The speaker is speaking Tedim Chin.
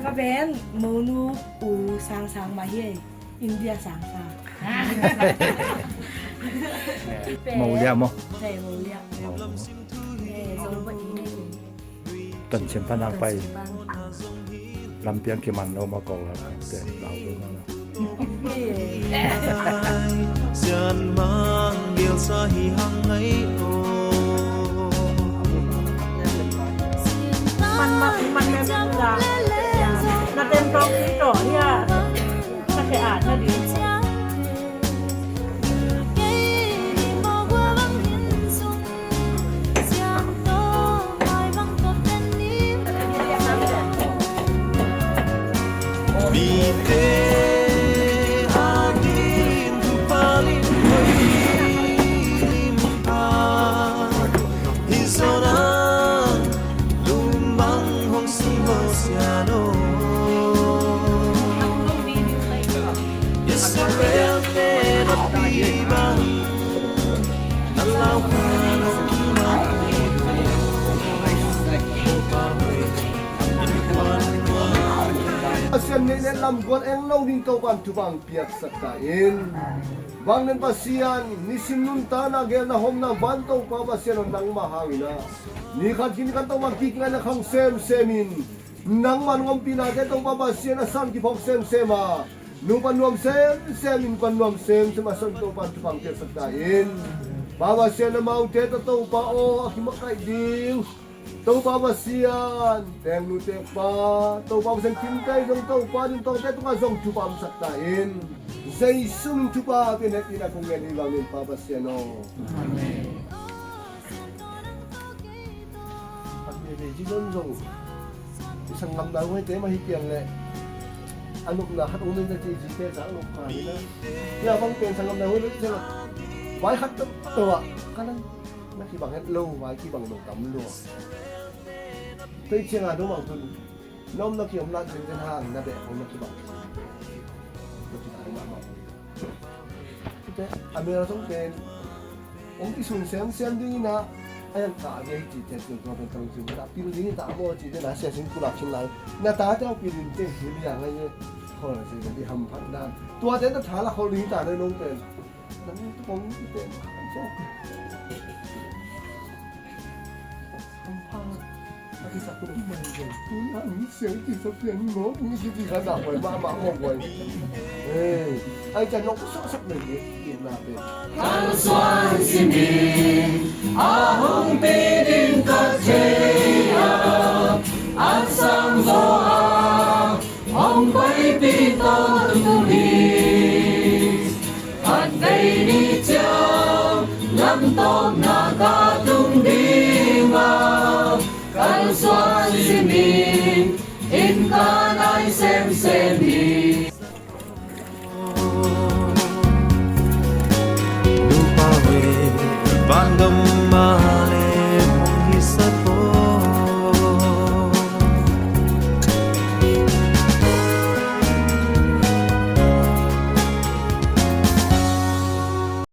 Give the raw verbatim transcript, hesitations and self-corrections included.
Ka pen monu U Sang Sang mah hi. India Sang Sang. Mo liah maw? Thei mo liah. Mo. Eh, zo ba i ne. Tanchin pan hang pai. Lampiang kiman lo ma ko la pen lau lo ma la. Sian mang gel sa hi hang ngai o. Man, man, man, man, man, man. Na tem tong ito, ya. Sa ke a, na di. Mite ading paling hoih lim a hi zona, lum bang hong sing lo sian o. Israel te na pi bang na lau kha lo ma. Pasian neih le lamgual eng lo ding Topa'n thupha hong piaksak ta in. Vanglian Pasian, nisim nuntakna gelna hawmna van Topa Pasian aw, nangmah hangin ah ni khat khin ni khat Topa kikngaihna khang semsem in, nangmah nong ompihna te Topa Pasian a san kiphawk semsem a, nupa nuam semsem, innkuan nuam semsem a san Topa thupha hong piaksak ta in. Pa Pasian, amaute tawh Topa aw a kimakaih ding Topa Pasian, tengnu tekpa Topa Pasian, kimtei zong Topa ding tawngte tungah zong thupha hong piaksak ta in. Jesu min thupha pian hehpihna kong ngen hi, vanglian Pa Pasian aw. Amen. Khat veivei ci zongzong i sanggamna huaite mah hi pian leh a nopna khat ong nei ta ci, cite sa a nop kha hi na. Hia bang pen sanggamna huai leh ci zong vai khat tawh tawh ah ka nang na kibang het lo, vai kibang lo tam lua. Tei ciang a dong bang tun na om na ki om lat zen zen hang na beh hong na kibang. Na kibang mahmah. Tute a mel zong pen hong kisun semsem ding in ah, a yang kah a gei ci te sun tua pen tang sun ta pil ding in ta maw ci te na sia sin kulak sin lai. Na ta te hong pil ding te hi liang ai ye. Hol a sin ka di hamphat dan. Tua te na tha lak hol ding ta na nong pen. Nang tupong pen. Hamphat. A kisak tuk man zen. Tun a mi siang kisak pian ngawk, mi kici kha nak huai mahmah ngawk huai. Eh, ai can ngawk sawksak mai hi, itna pen. Kalsuan simin a hong pi ding ka thei a, an sang zaw a hong paipih tawntung hi. Khat vei ni ciang lamtawpna ka tung ding a, kalsuan simin inn ka nai semsem hi. Nupa we, vangam